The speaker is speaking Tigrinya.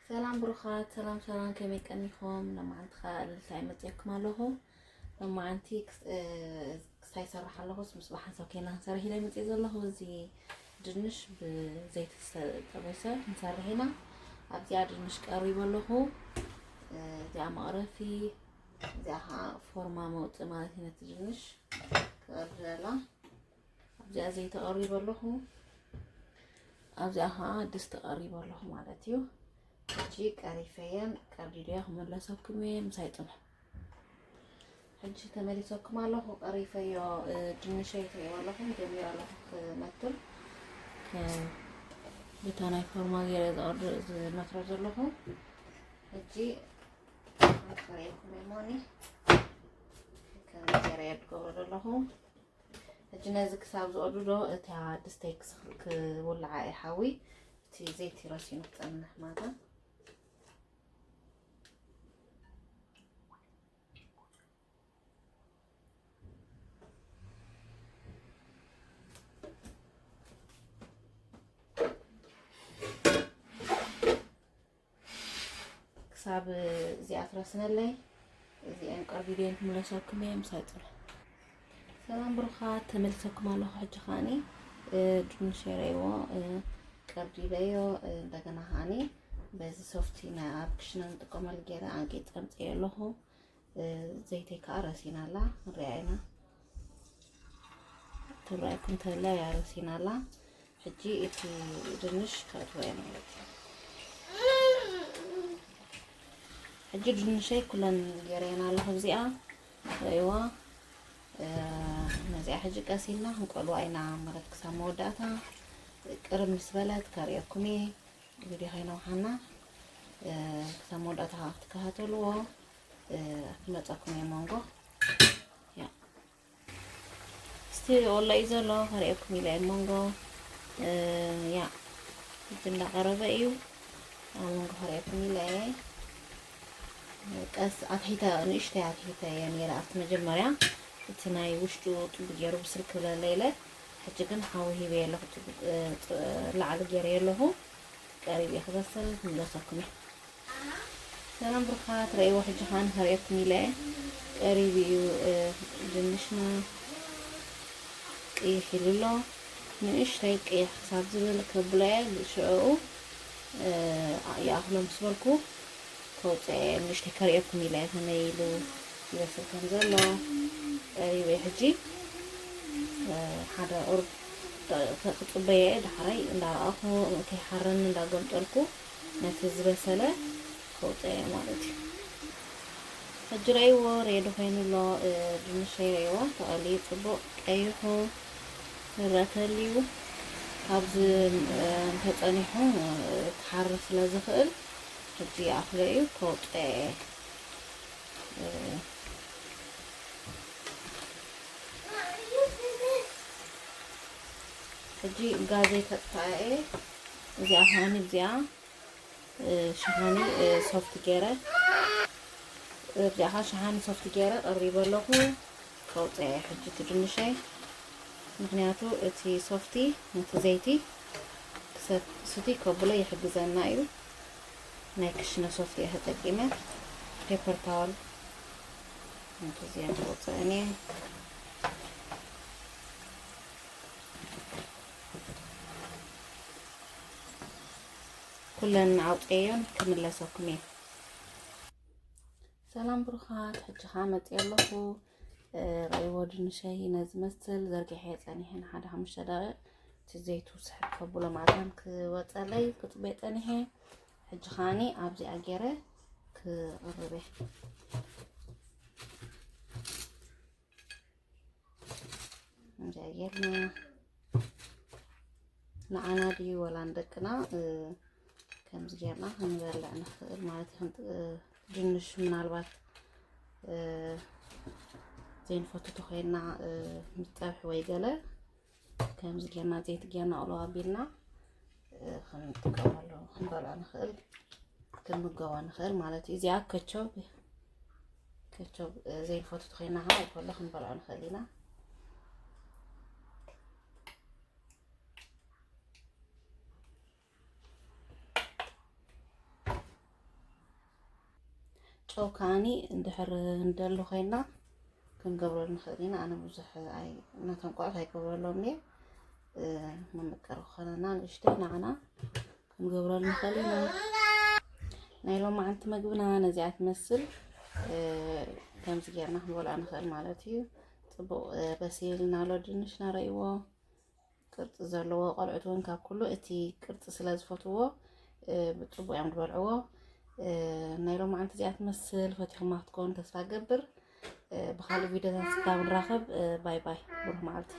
ሰላም ብሩኻት፣ ሰላም ሰላም፣ ከመይ ቀኒኹም? ሎማዓንቲ ኸኣ ልልታይ መፅየኩም ኣለኹ። ሎማዓንቲ ክስ-፣ እ፣ ክሳይ ሰርሕ ኣለኹስ ምስ በሓንሳብ ከይና ክንሰርሕ ኢለ መፅየ ዘለኹ። እዚ ድንሽ ብዘይቲ ዝተጠበሰ ክንሰርሕ ኢና። ኣብዚኣ ድንሽ ቀሪበ ኣለኹ። እ፣ እዚኣ መቕረፊ፣ እዚኣ ኸዓ ፎርማ መውፅኢ ማለት እዩ። ነቲ ድንሽ ክቕርደላ ኣብዚኣ ዘይቲ ቀሪበ ኣለኹ። ኣብዚኣ ኸዓ ድስቲ ቀሪበ ኣለኹ ማለት እዩ። ሕጂ ቀሪፈየን ቀርዲደዮ ክመለሰኩም እየ፣ ምሳይ ጽንሑ። ሕጂ ተመሊሰኩም ኣለኹ። ቀሪፈዮ፣ እ፣ ድንሸይ ትርእይዎ ኣለኹም፣ ጀሚረ ኣለኹ ክመትር። ከ-፣ ብታ ናይ ፎርማ ገይረ ዝቐርድ-፣ ዝመትሮ ዘለኹ። ሕጂ ከርእየኩም እየ ሞኒ። ከመይ ገይረ እየ ዝገብሮ ዘለኹ። ሕጂ ነዚ ክሳብ ዝቐዱ ዶ እታ ድስተይ ክስ-፣ ክውልዓ እየ ሓዊ። እቲ ዘይቲ ረሲኑ ክጸንሕ ማታ። ክሳብ እዚኣ ትረስነለይ። እዚኣን ቀርቢደን ክምለሰኩም እየ፣ ምሳይ ጽንሑ። ሰላም ብሩኻት፣ ተመልሰኩም ኣለኹ። ሕጂ ከኣኒ፣ እ፣ ድንሽ የረይዎ፣ እ፣ ቀርዲደዮ፣ እ፣ እንደገና ከኣኒ በዚ ሶፍቲ ናይ ኣብ ክሽነ ንጥቀመሉ ገይረ ኣጌ ጸምጽየ ኣለኹ። እ፣ ዘይተይ ከኣ ረሲና ኣላ፣ ንሪኣ ኢና። ትረኣየኩም ተላ እያ ረሲና ኣላ። ሕጂ እቲ ድንሽ ከእትዎ እየ ማለት እዩ። ሕጂ ድንሸይ ኩለን ገይረየን ኣለኹ። እዚኣ ረእይዋ። እ፣ ነዚኣ ሕጂ ቀስ ኢልና ክንቆልዋ ኢና ማለት ክሳብ መወዳእታ ቅርብ ምስ በለት ከርእየኩም እየ። ቪድዮ ከይነውሓና፣ እ፣ ክሳብ መወዳእታ ክትከታተልዎ፣ እ፣ ክመፀኩም እየ መንጎ። ያ። እስቲ ወላ እዩ ዘሎ፣ ከርእየኩም ኢለ እየ መንጎ። እ፣ ያ። ሕጂ እንዳቐረበ እዩ። ኣብ መንጎ ከርእየኩም ኢለ እየ። ቀስ ኣትሒተ፣ ንእሽተይ ኣትሒተ እየ ነይረ ኣብቲ መጀመርያ። እቲ ናይ ውሽጡ ጽቡቅ ገይሩ ብስል ክብለለይ ኢለ። ሕጂ ግን ሓዊ ሂበ ኣለኹ፣ ጽቡቅ፣ እ፣ ላዕሊ ገይረ ኣለኹ። ቀሪብ እየ ክበስል፣ ክምለሰኩም እየ። ሰላም ብሩኻት፣ ረእይዎ ሕጂ ኸኣ ንኸርእየኩም ኢለ እየ። ቀሪቡ እዩ፣ እ፣ ድንሽና ቅይሕ ኢሉ ኣሎ። ንእሽተይ ቅይሕ ክሳብ ዝብል ከብሎ እየ። ሽዕኡ፣ እ፣ ይኣኽሎ ምስ በልኩ ከውፅኦ እየ። ንእሽተይ ከርእየኩም ኢለ እየ ከመይ ኢሉ ይበስል ከም ዘሎ። ቀሪቡ እየ ሕጂ፣ እ፣ ሓደ ቁሩብ ደቂቕ ክፅበዮ እየ። ዳሕራይ እንዳረኣኹ ከይሓረኒ እንዳገምጠልኩ ነቲ ዝበሰለ ከውፅኦ እየ ማለት እዩ። ሕጂ ረእይዎ፣ ሬዲ ኮይኑ ኣሎ። እ፣ ድንሸይ ረእይዎ፣ ተቐልዩ ጽቡቕ ቀይሑ ይረአ ተልዩ። ካብዚ፣ እ፣ እንተጸኒሑ፣ እ፣ ክሓርር ስለ ዝኽእል፣ ሕጂ ይኣኽሎ እዩ፣ ከውጽኦ እየ። እ፣ ሕጂ ጋዘይ ከጥፍኣ እየ። እዚኣ ከኣኒ እዚኣ እ፣ ሸሓኒ፣ እ፣ ሶፍት ገይረ፣ እዚኣ ኸዓ ሸሓኒ ሶፍት ገይረ ቀሪበ ኣለኹ። ከውፅአ እየ ሕጂ እቲ ድንሸይ፣ ምኽንያቱ እቲ ሶፍቲ ነቲ ዘይቲ ክሰት-፣ ስቲ ከብሎ ይሕግዘና እዩ። ናይ ክሽነ ሶፍቲ እየ ተጠቂመ፣ ፔፐር ታወል ነቲ እዚኣ ከውፅአን እየ። ኩለን ኣውፅኤዮን ክምለሰኩም እየ። ሰላም ብሩኻት፣ ሕጂ ኸዓ መፅየ ኣለኹ። እ፣ ረእይዎ ድንሸይ ነዚ መስል ዘርጊሐ ጸኒሐ ንሓደ ሓሙሽተ ደቂቕ እቲ ዘይቱ ስሕት ከብሎ ማዕዳን ክወፀለይ ክፅበ ጸኒሐ። ሕጂ ኸዓኒ ኣብዚኣ ገይረ ክቕርብ እየ። ከምዚኣ ጌርና ንዓና ድዩ ወላ ንደቅና፣ እ፣ ከምዚ ጌርና ክንበልዕ ንኽእል ማለት እዩ። ክንጥ-፣ እ፣ ድንሽ ምናልባት፣ እ፣ ዘይንፈቱ ተኾይንና፣ እ፣ ምስ ጸብሒ ወይ ገለ ከምዚ ጌርና ዘይቲ ጌርና ቅልው ኣቢልና፣ እ፣ ክንጥቀመሉ ክንበልዖ ንኽእል፣ ክንምገቦ ንኽእል ማለት እዩ። እዚኣ ከቾብ፣ ከቾብ፣ እ፣ ዘይንፈቱ ተኾይንና ኸዓ ይኮሎ ክንበልዖ ንኽእል ኢና። ሶ ከዓኒ እንድሕር እንደሉ ኮይና ክንገብረሉ ንኽእል ኢና። ኣነ ብዙሕ ኣይ ነቶም ቆልዑት ኣይገብረሎም እየ። መመቀሪ ክኾነና ንእሽተይ ንዓና ክንገብረሉ ንኽእል ኢና። ናይ ሎማዓንቲ መግብና ነዚኣ ትመስል። ከምዚ ጌርና ክንበልዖ ንኽእል ማለት እዩ። ጽቡቕ በሲልና ኣሎ ድንሽና ረእይዎ። ቅርጺ ዘለዎ ቆልዑት እውን ካብ ኩሉ እቲ ቅርጺ ስለ ዝፈትዎ ብጽቡቅ እዮም ዝበልዕዎ። ናይ ሎማዓንቲ እዚኣ ትመስል ፈቲኹማ ክትከውን ተስፋ ገብር። ብካልእ ቪድዮታት ስጋብ ንራኸብ ባይ ባይ፣ ብሩህ መዓልቲ።